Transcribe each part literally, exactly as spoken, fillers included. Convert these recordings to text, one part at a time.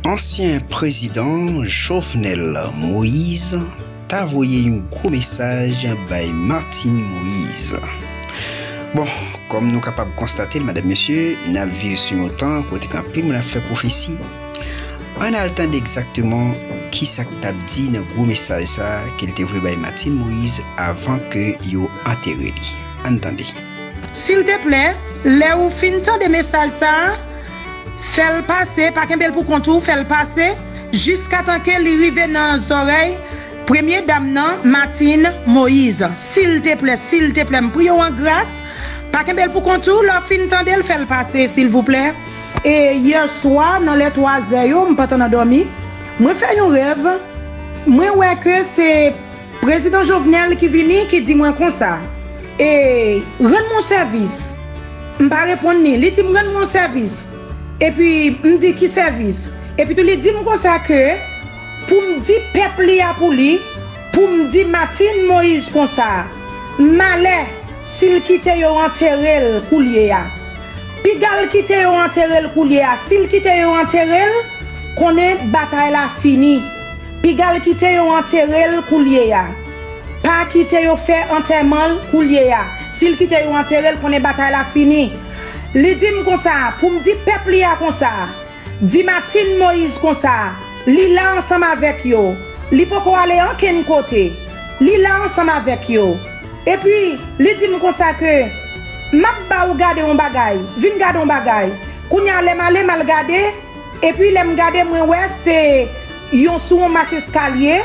Ansyen prezidan Jovenel Moïse ta voye yon gwo mesaj bay Martine Moïse. Bon, kòm nou kapab konstate l, madam, mesye, n ap viv sou yon tan kote k anpil moun ap fè pwofesi. Ann al tande egzakteman kisa k t ap di nan gwo mesaj sa a ke l te voye bay Martine Moïse avan ke yo antere li. Ann tande. Silteplè, lè ou fin tande mesaj sa a, fè l pase, pa kenbe l pou kont ou, fè l pase, jiskatan ke li rive nan zòrèy premye dam nan, Martine Moïse. Silteplè, silteplè, m priye w an gras, pa kenbe l pou kont ou, lè w fin tande l, fè l pase, silvouplè. E yè swa, nan lè twa zè yo, m pa t anndan dòmi, mwen fè yon rèv, mwen wè ke se Prezidan Jovenel ki vini, ki di mwen konsa, e, rann mwen yon sèvis. M pa reponn li. Li di m rann mwen yon sèvis. Epi m di ki sèvis? Epi tou li di m konsa ke pou m di pèp li a pou li, pou m di Martine Moïse konsa, malè si l kite yo antere l koulye a. Piga l kite yo antere l koulye a. Si l kite yo antere l, konnen batay la fini. Piga l kite yo antere l koulye a. Pa kite yo fè antèman l koulye a. Si l kite yo antere l, konnen batay la fini. Li di m konsa, pou m di pèp li a konsa, di Martine Moïse konsa, li la ansanm avèk yo. Li poko ale ankenn kote. Li la ansanm avèk yo. Epi, li di m konsa ke, m ap ba ou gade yon bagay. Vin gade yon bagay. Kounye a, lè m ale, m al gade. Epi lè m gade, mwen wè se yon, sou yon mach eskalye,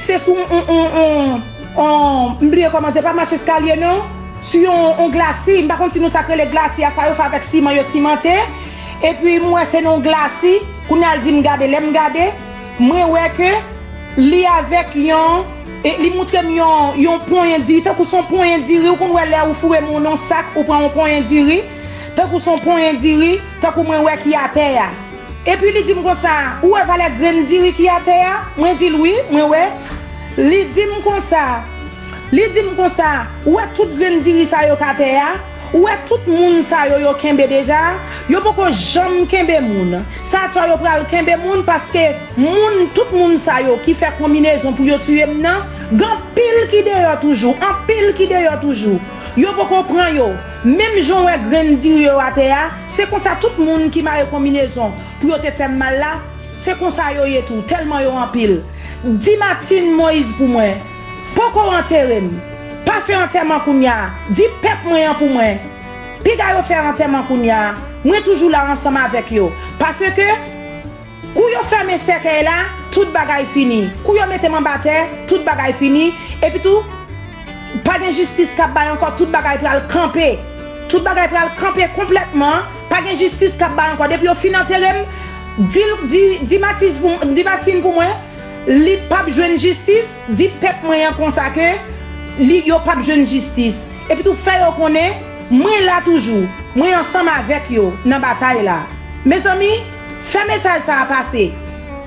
se sou yon, yon, yon, yon, m bliye kòman, se pa mach eskalye non, sou yon, yon glasi, m pa konn si nou sa k rele glasi a, sa yo fè avèk siman, yo simante, epi m wè se nan yon glasi, kounye a l di m gade, lè m gade, mwen wè ke li avèk yon, e li moutre m yon, yon ponyen diri, tankou se yon ponyen diri, ou konn wè lè ou foure men w nan yon sak, ou pran yon ponyen diri, tankou se yon ponyen diri, tankou mwen wè ki atè a. Epi li di m konsa, ou wè valè grenn diri ki atè a? Mwen di l wi, mwen wè. Li di m konsa, li di m konsa, ou wè tout grenn diri sa yo k atè a? Ou wè tout moun sa yo yo kenbe deja? Yo poko janm kenbe moun. Sa atò yo pral kenbe moun paske moun, tout moun sa yo ki fè konbinezon pou yo tiye m nan, gen anpil ki deyò toujou, anpil ki deyò toujou. Yo poko pran yo. Menm jan w wè grenn diri yo atè a, se konsa tout moun ki mare konbinezon pou yo te fè m mal la, se konsa yo ye tou, tèlman yo anpil. Di Martine Moïse pou mwen, poko antere m. Pa fè antèman kounye a. Di pèp mwen an pou mwen, piga yo fè antèman kounye a. Mwen toujou la ansanm avèk yo. Paske, kou yo fèmen sèkèy la, tout bagay fini. Kou yo mete m anba tè, tout bagay fini. Epi tou, pa gen jistis k ap bay ankò, tout bagay pral kanpe. Tout bagay pral kanpe konplètman. Pa gen jistis k ap bay ankò. Depi yo fin antere m, di, di, di Matiz pou, di Martine pou mwen, li p ap jwenn jistis. Di pèp mwen an konsa ke li, yo p ap jwenn jistis. Epi tou fè yo konnen, mwen la toujou. Mwen ansanm avèk yo nan batay la. Mezanmi, fè mesaj sa a pase.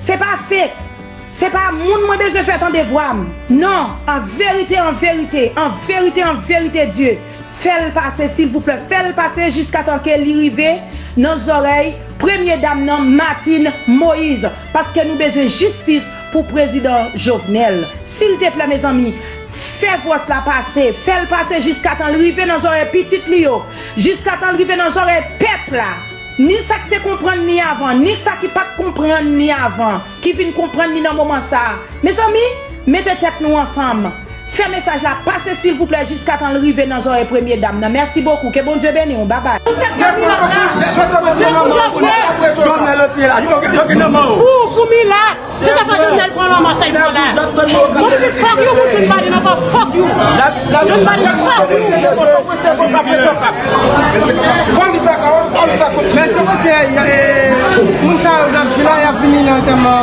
Se pa fake. Se pa moun mwen bezwen fè tande vwa m. Non, an verite, an verite, an verite, an verite, Dye, fè l pase, silvouplè, fè l pase jiskatan ke li rive nan zòrèy premye dam nan, Martine Moïse, paske nou bezwen jistis pou prezidan Jovenel. Silteplè, mezanmi, fè vwòs la pase, fè l pase jiskatan l rive nan zòrèy pitit li yo, jiskatan l rive nan zòrèy pèp la. Ni sa k te konprann li avan, ni sa ki pa t konprann li avan, ki vin konprann li nan moman sa a. Mezanmi, mete tèt nou ansanm. Fè mesaj la pase, silvouplè, jiskatan l rive nan zòrèy premye dam nan. Mèsi bokou. Ke Bondye beni w. Babay. Pou, pou Milat. Se sa fè Jovenel pran lanmò sa y pran la. Mwen pi fòk yo pou John Biden ankò, fòk yo. John Biden, fòk yo. Men èske w panse, e, moun sa yo k ap jwe la, y ap vini nan antèman?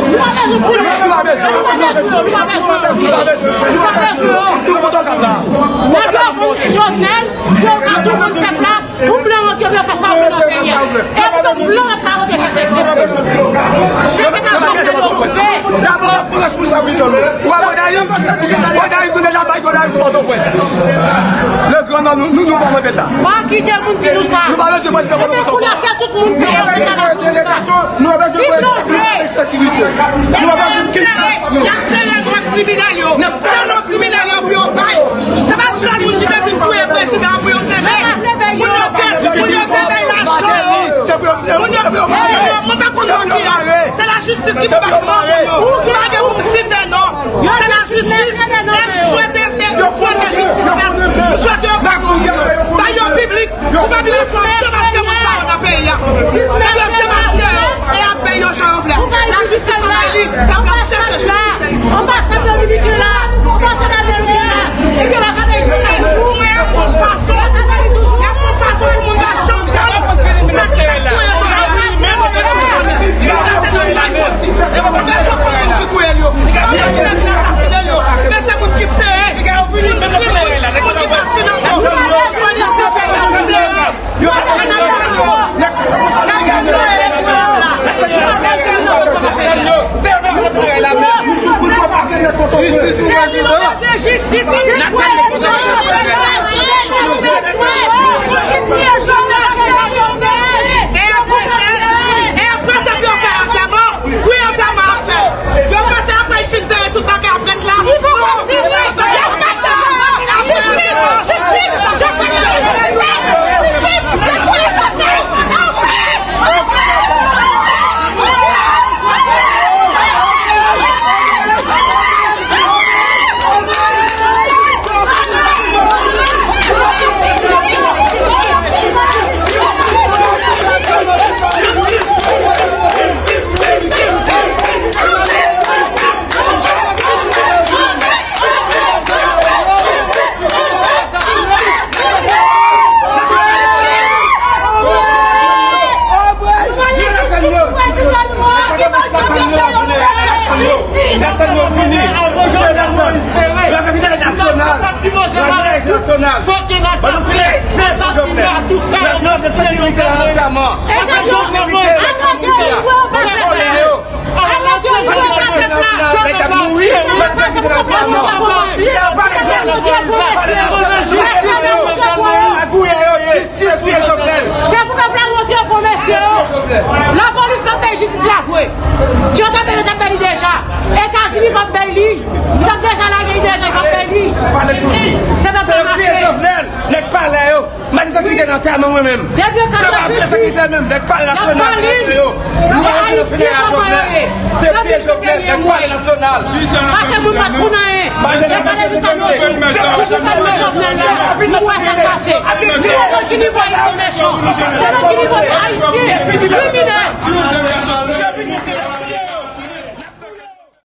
Nou pa bezwen pou yo. Nou pa bezwen yo. Nou pa bezwen yo. Nou pa bezwen yo. Nou pa bezwen yo. Nèg yo ap vin Jovenel, yo ka tou moun pèp la. Pou blan rantre, blan fè sa yo vle nan peyi a. E pou blan ap pa rantre fè peyi a. Sèten nan zòrèy yo koupe. Dabò, ou wè Gonayiv, Gonayiv, nou deja bay Gonayiv pou Pòtoprens. Le gran nò, nou, nou, nou pa mande sa. Pa kite moun di nou sa. Nou pa bezwen prezidan Pòtoprens ankò. Se pou lase tout moun peye. Nou pa bezwen prezidan. Y ap sere, y ap sere non kriminèl yo. Se non kriminèl yo pou yo bay. Se pa sèl moun ki te vin touye prezidan an pou yo kenbe. Moun yo te, moun yo te bay lajan yo. Moun yo, moun yo, mwen pa konn non ki yo. Se lajistis ki pou bay non pou yo. Pa gen pou m site non. Se lajistis. E m swete se, m swete jistis fèt. M swete yo bay moun yo. Bay yo piblik. Pou popilasyon an demaske moun sa yo nan peyi a. Pou yo demaske yo e y ap bay yo jan yo vle. Lajistis pa bay li, pèp la ap chèche jistis. Anbasad dominiken la, anbasad ameriken la, e ke la ka bay jistis. Y ap fè fason, y ap fè fason pou moun pa janm tann sa k fèt pou yo jodi a. Men nou bezwen konnen ki kote nan vilaj soti. Nou bezwen konn moun ki touye l yo. Se pa moun ki te vin asasinen l yo, men se moun ki peye. Moun ki, moun ki, moun ki pa finanse yo. Yo pa ka nan yo. N ap tann yo eleksyon an la. N ap tann yo. Se yo nan fè travay la menm. Nou soufri twòp ak nèg kontan. Jistis pou prezidan. Jistis pou prezidan. E apre sa, e apre sa pou yo fè antèman. Wi, antèman ap fèt. Yo panse apre y fin teye tout bagay ap ret la. Li poko fini. Y ap fè sa. Jistis, jistis, jistis, jistis, jistis, jistis. Se pou pèp la monte yo pran mesye yo. Lapolis p ap bay jistis la vre. Si yo ta bay li, yo t ap bay li deja. Etazini p ap bay li. Li t ap deja lage li deja, li p ap bay li. Se pèp la mache. Nèg palè yo. Majistra ki te nan tèlman mwen menm. Depi yo ka fè sa ki te menm, nèg palè nasyonal yo. Nou pa rete nan finè a Jovenel. Se pye Jovenel, nèg palè nasyonal. Pase moun pa t pou nan anyen. Majistra ki te nan Jovenel la. Nou wè sa k pase. Se nan ki nivo Ayisyen mechan. Se nan ki nivo Ayisyen kriminèl.